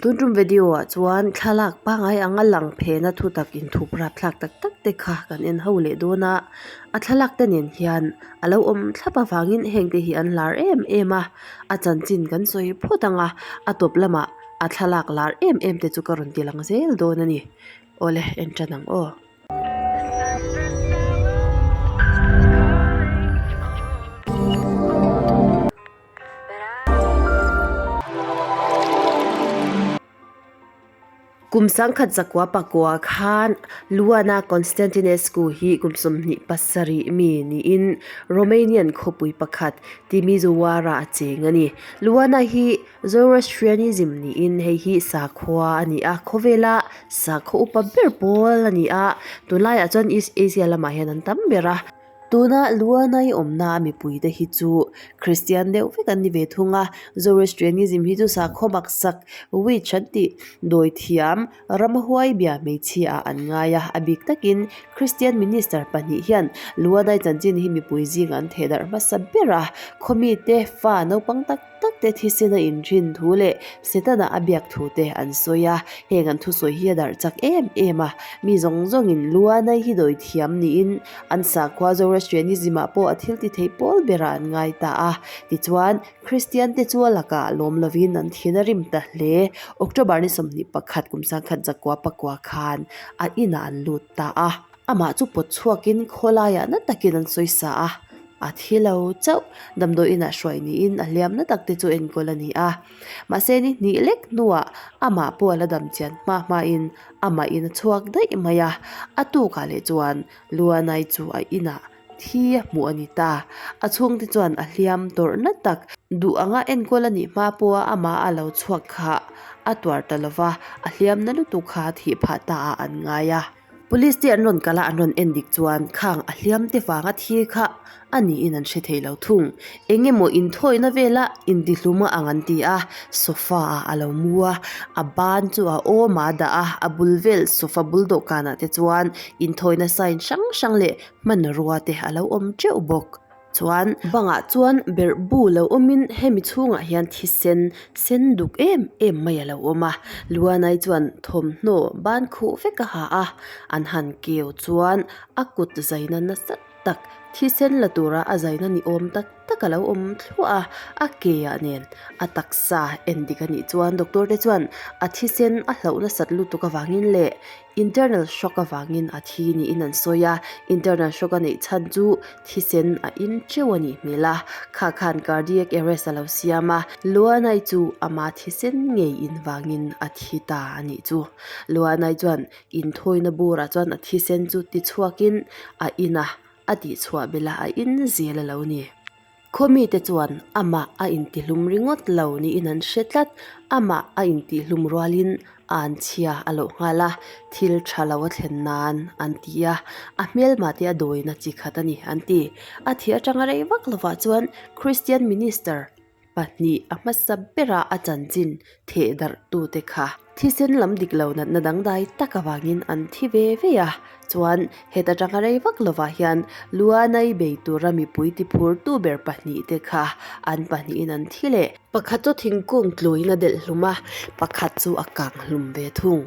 Tun tum video ah chuan thlalak pangngai anga lang phena thutak inthup rapthlak tak tak te kha kan en ho leh dawn a a thlalak te nen hian a lo awm thlap avangin heng te hi an lar em em a a chanchin kan sawi phawt ang a a tawp lamah a thlalak lar em em te chu ka rawn ti lang zel dawn a ni awle en tan ang aw. Kum sangkhat zakua pakua khan Luana Constantinescu hi kum 27 mi niin Romanian khawpui pakhat Timisoara a cheng a ni. Luana hi Zoroastrianism niin hei hi sakhua a ni a, khawvela sakhaw upa ber pawl a ni a, tunlaiah chuan East Asia lamah hian an tam ber a. Tuna Luanai awmna mipuite hi chu Kristian deuh vek an ni ve thung a, Zoroastrianism hi chu sakhaw maksak, witch an tih, dawithiam, ramhuai bia hmeichhia ah an ngai a, a bik takin Kristian minister pahnih hian Luanai chanchin hi mipui zingah an thehdarh hmasa ber a, khawmite fa naupang tak tak te thisen a inrin thu leh Setana a biak thu te an sawi a, heng an thusawi hi a darh chak em em a, mi zawng zawngin Luanai hi dawi thiam niin an sakhua Zoroastrianism ah pawh a thil ti thei pawl berah an ngai ta a, tichuan Kristian te chu a lakah lawm lovin an thin a rim ta hle. October ni 21 kum sangkhat zakua pakua khan a inah an lut ta a. Amah chu pawt chhuakin khawlaiah na takin an sawi sa a, a thi lo chauh. Damdawi inah hruai niin a hliamna tak te chu enkawl a ni a. Mahse ni hnih lek hnuah amah pawh a la dam chian hma hmain amah in a chhuak daih mai a. A tukah leh chuan Luanai chu a inah thi a hmuh a ni ta. A chhungte chuan a hliam tawrhna tak duh anga enkawl a nih hma pawha amah a lo chhuak kha a tuar ta lova, a hliamna lutuk kha a thih phah ta ah an ngai a. Police te an rawn kal a, an rawn en dik chuan khang a hliam te vanga thi kha a niin an hre thei lo thung. Eng emaw inthawina vela intihlum a ang an ti a, sofa ah a lo mu a, a ban chu a awm a dah a, a bul vel sofa bul dawhkanah te chuan inthawina sign hrang hrang leh hmanrua te a lo awm teuh bawk. Chuan bangah chuan berh bu lo awmin hemi chhungah hian thisen sen duk em em mai a lo awm a Luanai chuan thawmhnaw ban khuh vek a ha a an han keu chuan a kut zaina nasa tak thisen la tura a zaina ni awm tak tak a lo awm thluah a a ke ah nen a taksa en dik a nih chuan doctor te chuan a thisen a hlauh nasat lutuk avangin leh Internal shock avangin a thi niin an sawi a, internal shock a neih chhan chu thisen a in teuh a nih hmel a, kha khan cardiac arrest a lo siam a, Luanai chu ama thisen ngei in vangin a thi ta a nih chu. Luanai chuan inthawina burah chuan a thisen chu tichhuakin a in a, a tihchhuah belh a, a in zel a lo ni. Khaw mite chuan amah a intihlum ringawt lo niin an hre tlat. Amah a intihlum rualin an chhia a loh nghal a, thil tha lo a thlen nan an ti a, a hmelma te a dawina chi khat a ni an ti. A thih atanga rei vak lovah chuan Christian Minister pahnih a hmasa bera a chanchin theh darh tute kha thisen lam dik lo natna dangdai tak avangin an thi ve ve a, chuan heta tanga rei vak lovah hian Luanai bei tura mipui ti phur tu ber pahnih te kha an pahnihin an thi leh. Pakhat chu thingkung tluin a delh hlum a, pakhat chu a kang hlum ve thung.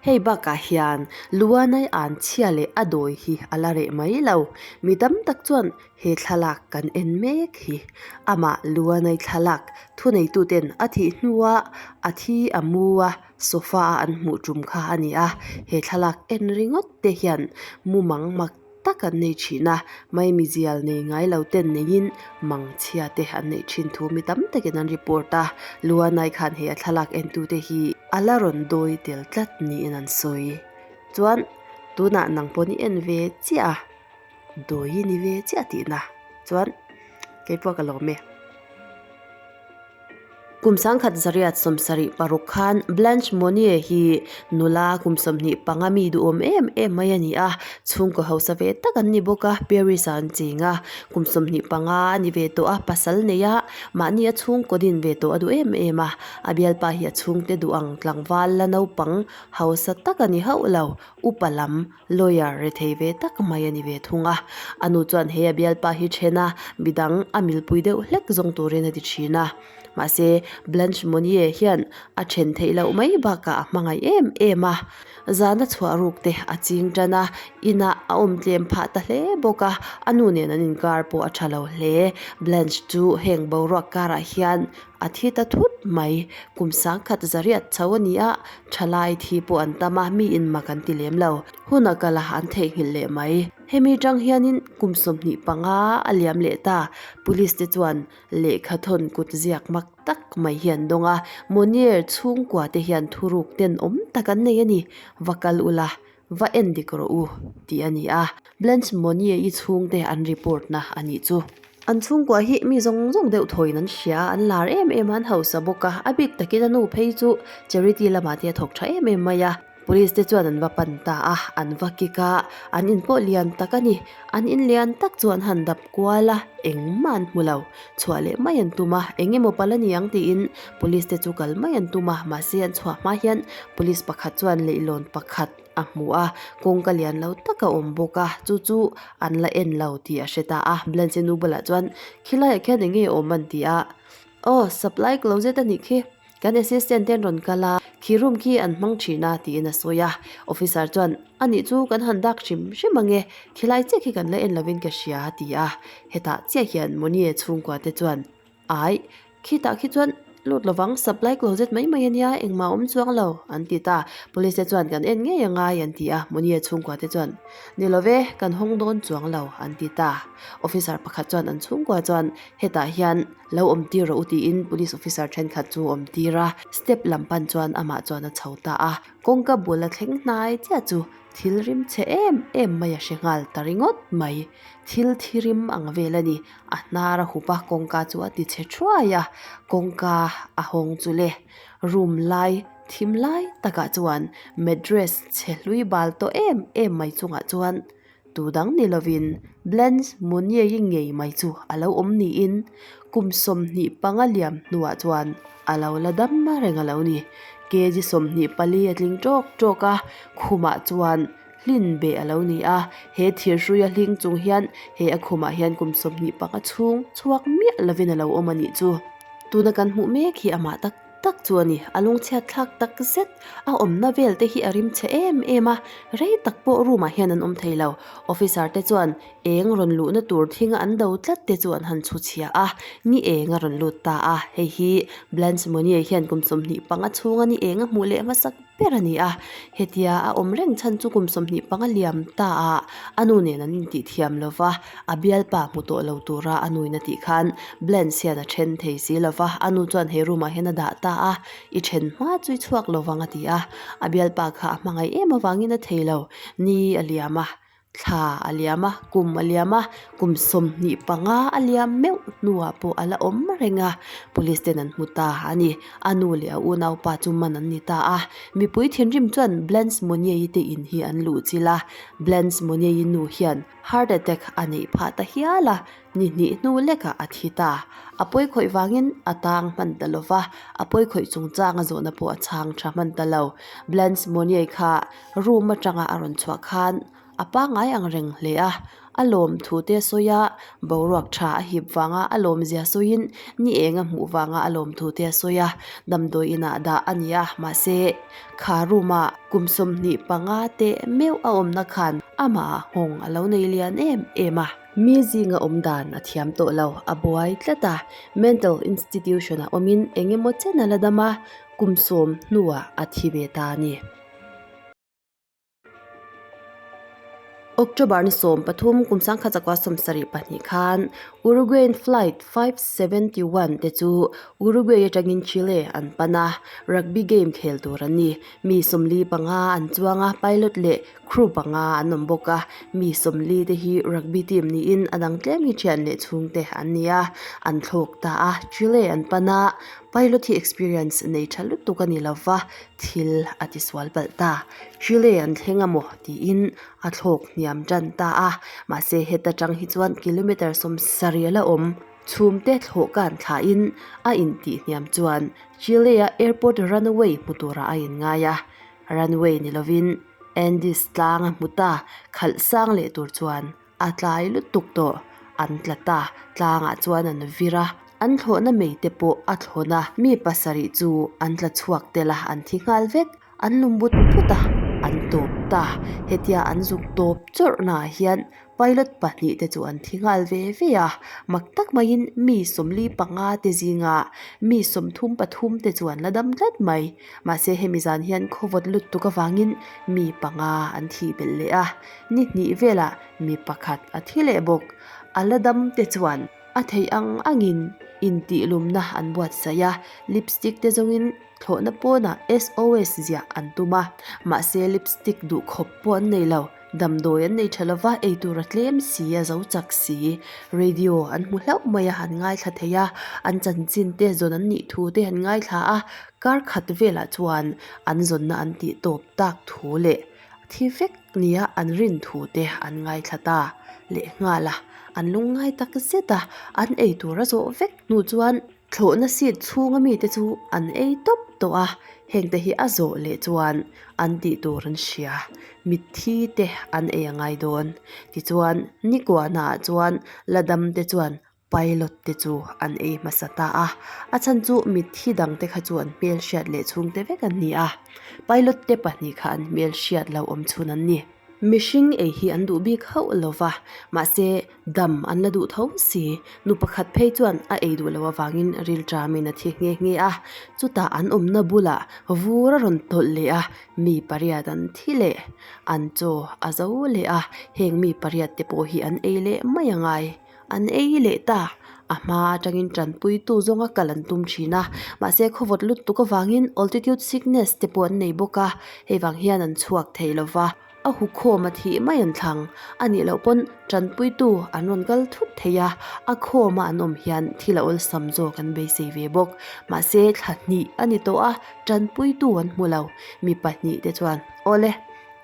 Hei bakah hian Luanai an chhia leh a dawi hi a la reh mai lo. Mi tam tak chuan he thlalak kan en mek hi. Amah Luanai thlalak thuneituten a thih hnua a thi a mu a sofa a an hmuh tum kha a ni a. He thlalak en ringawt te hian mumang mak tak an nei thin a, maimi zial nei ngai lo ten neiin mangchhia te an neih thin thu mi tam takin an report a, Luanai khan hei a thlalak entute hi a la rawn dawi tel tlat niin an sawi. Chuan tunah nang pawh i en ve chiah a, dawi i ni ve chiah tihna chuan keipawh ka lawm e. Kum sangkhat zariat 76 khan Blanche Monnier hi nula kum 25 mi duhawm em em mai a ni a, chhungkaw hausa ve tak an ni bawk a, Paris ah an cheng a, kum 25 a ni ve tawh a, pasal nei a, mahni a chhungkaw din ve tawh a duh em em a, a bialpa hi a chhungte duh ang tlangval la naupang hausa tak a ni hauh lo, upa lam Lawyer rethei ve tak mai a ni ve thung a, a nu chuan he a bialpa hi then a, midang a milpui deuh hlek zawng turin a ti thin a. Mahse, Blanche Monnier hian a then theih loh mai bakah a hmangaih em em a. Zana chhuah ruk te a ching tan a, inah a awm tlem phah ta hle bawk a, a nu nen an inkar pawh a tha lo hle. Blanche chu heng boruak karah hian a thi ta thut mai. Kum sangkhat zariat chho a ni a, thalai thi pawh an tam a, mi in mak an ti lem lo. Hun a kal a, an theihnghilh leh mai. Hemi tang hianin kum 25 a liam leh ta. Police te chuan lehkha thawn kut ziak mak tak mai hi an dawng a, Monier chhungkua te hian thuruk tenawm tak an nei a ni, va kal ula, va en dik rawh u tih a ni a. Blanche Monier-i chhungte an report na a nih chu. An chhungkua hi mi zawng zawng deuh thawiin an hria a, an lar em em a, an hausa bawk a, a bik takin a nu phei chu charity lamah te a thawk tha em em mai a. Police te chuan an va pan ta a, an va kick a, an in pawh lian tak a ni. An in lian tak chu an han dap kual a, engmah an hmu lo. Chhuah leh mai an tum a, eng emaw pal a ni ang tiin police te chu kal mai an tum a, mahse an chhuah hma hian police pakhat chuan leihlawn pakhat a hmu a, kawngka lian lo tak a awm bawk a, chu chu an la en lo tih a hre ta a. Blanche nu bulah chuan khilaiah khian eng nge awm an ti a, aw supply closet a nih khi. Kan assistant te an rawn kal a, khi room khi an hmang thin a tiin a sawi a. Officer chuan, A nih chu kan han dak hrim hrim ang e, khilai chiah khi kan la en lovin ka hria a ti a. Hetah chiah hian Monie chhungkua te chuan, Aih, khitah khi chuan lut lovang, supply closet mai mai a nia, engmah a awm chuang lo, an ti ta. Police te chuan kan en ngei a ngai an ti a, Monie chhungkua te chuan, Ni love, kan hawng dawn chuang lo, an ti ta. Officer pakhat chuan an chhungkua chuan, Hetah hian lo awm tir rawh u tiin police officer thenkhat chu a awm tir a, step lam pan chuan amah chuan a chho ta a, kawngka bul a thleng hnai chiah chu thil rim chhe em em mai a hre nghal ta ringawt mai, thil thi rim ang vel a ni, a hnar a hup a kawngka chu a ti chhe thuai a, kawngka a hawng chu le room lai thim lai takah chuan mattress chhe hlui bal tawh em em mai chungah chuan. Tu dang ni lovin Blanche Monnier-i ngei mai chu a lo awm niin kum 25 liam hnuah chuan a lo la dam reng a lo ni. Kg 24 a tling tawk tawk a, khumah chuan hlin beh a lo ni a. He thirhruia hling chung hian he a khumah hian kum 25 chhung chhuak miah lovin a lo awm a nih chu. Tuna kan hmuh mek hi amah tak tak chu a ni. A lungchhiat thlak tak zet. A awmna vel te hi a rim chhe em em a, rei tak pawh room ah hian an awm thei lo. Officer te chuan eng rawn luhna tur thinga an do tlat te chu an han chhu chhia a, ni eng a rawn lut ta a. Hei hi Blanche Monnier hian kum 25 chhunga ni eng a hmuh leh hmasak ber a ni a. Hetia a awm reng chhan chu kum 25 liam ta a, a nu nen an intih thiam lo va, a bialpa hmu tawh lo tura a nuin a tih khan Blanche hian a then thei si lo va, a nu chuan he room ah hian a dah ta a. I then hma chu i chhuak lo vang a ti a, a bialpa kha a hmangaih em avangin a thei lo. Ni a liam a, thla a liam a, kum a liam a, kum 25 a liam meuh hnuah pawh a la awm reng a, police ten an hmu ta a ni. A nu leh a unaupa chu man an ni ta a, mipui thinrim chuan Blanche Monnier-i te in hi an luh chilh a, Blanche Monnier-i nu hian heart attack a neih phah ta hial a, Ni hnih hnu lekah a thi ta. A pawi khawih vangin a tang hman ta lo va, a pawi khawih chungchang a zawhna pawh a chhang tha hman ta lo. Blanche Monnier kha room atanga a rawn chhuah khan a pangngai ang reng hle a, a lawm thu te a sawi a, boruak tha a hip vanga a lawmzia sawiin ni eng a hmuh vanga a lawm thu te a sawi a, damdawi inah dah a ni a, mahse kha room ah kum 25 teh meuh a awmna khan amah nghawng a lo nei lian em em a. Mi zinga awm dan a thiam tawh lo, a buai tlat a. Mental institution-ah awmin eng emaw chen a la dam a, kum sawm hnuah a thi ve ta a ni. October ni 13 kum 1972 khan Uruguayan Flight 571 te chu Uruguay atangin Chile an pan a, rugby game khel tur an ni. Mi 45 an chuang a, pilot leh Crew panga an awm bawk a, mi 40 te hi rugby team niin a dang tlem hi thian leh chhungte an ni a, an thlawk ta a, Chile an pan a, pilot hi experience nei tha lutuk a ni lo va, thil a ti sual palh ta. Chile an thleng a maw tiin a thlawk hniam tan ta a, mahse heta tang hi chuan kilometre 70 a la awm. Chhumte thlawh kan thlahin a intih hniam chuan Chile-a airport runway hmu turah a inngai a, Runway ni lovin Andes tlang a hmu ta, khalh sang leh tur chuan a tlai lutuk tawh. An tla ta, tlangah chuan an vir a. An thlawhna mei te pawh a thlawn a, mi pasarih chu an tla chhuak tel a, an thi nghal vek. An lum but but a, an tawp ta. Hetia an zuk tawp chawrh naah hian pilot pahnih te chu an thi nghal ve ve a, mak tak maiin mi 45 te zinga mi 33 te chu an la dam tlat mai. Mahse hemi zan hian khawvawt lut tuk avangin mi panga an thih belh leh a, ni hnih velah mi pakhat a thi leh bawk. A la dam te chuan a theih ang angin intihlumna an buatsaih a, lipstick te zawngin Thlawhna pawnah SOS ziah an tum a, mahse lipstick duh khawp pawh an nei lo. Damdawi an nei tha lova, eitur a tlem si, a zo chak si. Radio an hmu hlauh mai a, an ngaithla thei a, an chanchin te zawn an nih thu te an ngaithla a, kar khat velah chuan an zawnna an tih tawp tak thu leh thi vek nia an rin thu te an ngaithla ta leh nghal a, an lungngai tak zet a, an eitur a zawh vek hnu chuan Thlawhna seat chhunga mite chu an ei tawp tawh a, hengte hi a zawh leh chuan an tih tur an hria, mitthi te an ei a ngai dawn. Tichuan, nikuahnaah chuan la dam te chuan pilot te chu an ei hmasa ta a, a chhan chu mitthi dang te kha chu an hmelhriat leh chhungte vek an ni a, pilot te pahnih kha an hmelhriat lo awm chhun an ni. Mihring ei hi an duh bik hauh lo va, mahse dam an la duh tho si. Nu pakhat phei chuan a ei duh loh avangin rilṭamin a thi nghe nghe a, chutah an awmna bulah vur a rawn tawlh leh a, mi pariat an thi leh. An chaw a zo leh a, heng mi pariat te pawh hi an ei leh mai a ngai. An ei leh ta, a hma atangin tanpuitu zawnga kal an tum thin a, mahse khawvawt lut tuk avangin altitude sickness te pawh an nei bawk a, hei vang hian an chhuak thei lo va, a hukhawm a thih mai an thlang. A nih loh pawn tanpuitu an rawn kal thut thei a, a khawma an awm hian thil a awlsam zawk an beisei ve bawk. Mahse thla hnih a ni tawh a, tanpuitu an hmu lo. Mi pahnih te chuan, Awle,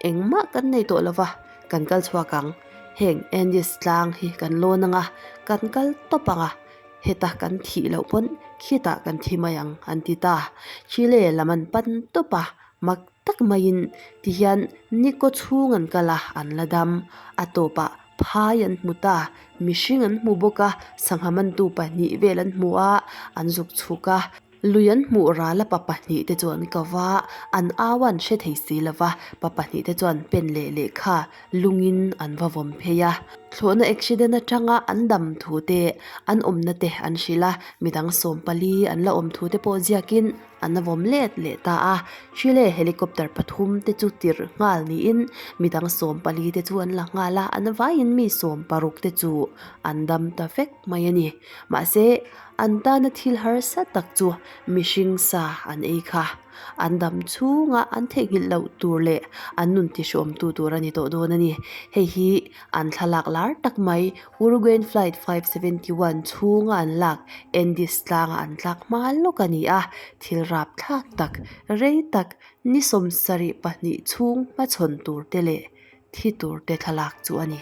engmah kan nei tawh lo va, Kan kal chhuak ang, heng Andes tlang hi kan lawn ang a, kan kal tawp ang a, heta kan thih loh pawn khitah kan thi mai ang an ti ta. Chile lam an pan tawp a, mak tak maiin tihian ni kaw chhung an kal a, an la dam. A tawpah phai an hmu ta, mihring an hmu bawk a, sangha mantu pahnih vel an hmu a, an zuk chhuk a. Lui an hmuh ral a pa pahnihte chu an ko va, an au a an hre thei si lo va, pa pahnihte chuan pen leh lehkha lungin an va vawm phei a. Thlawhna accident atanga an dam thu te, an awmna te an hrilh a, midang 14 an la awm thu te pawh ziakin an la vawm let leh ta a. Chile helicopter pathum te chu tirh nghal niin midang 14 te chu an la nghal a, an vaiin mi 16 te chu an dam ta vek mai a ni. Mahse, An tana thil harsa tak chu mihring sa an ei kha. An dam chhunga an theihnghilh loh tur leh an nun tihrawmtu tur a ni tawh dawn a ni. Hei hi an thlalak lar tak mai Uruguayan Flight 571 chhunga an lak Andes tlanga an tlak hma lawk a ni a, thil rapthlak tak, rei tak, ni 72 chhung hmachhawn tur te leh thi tur te thlalak chu a ni.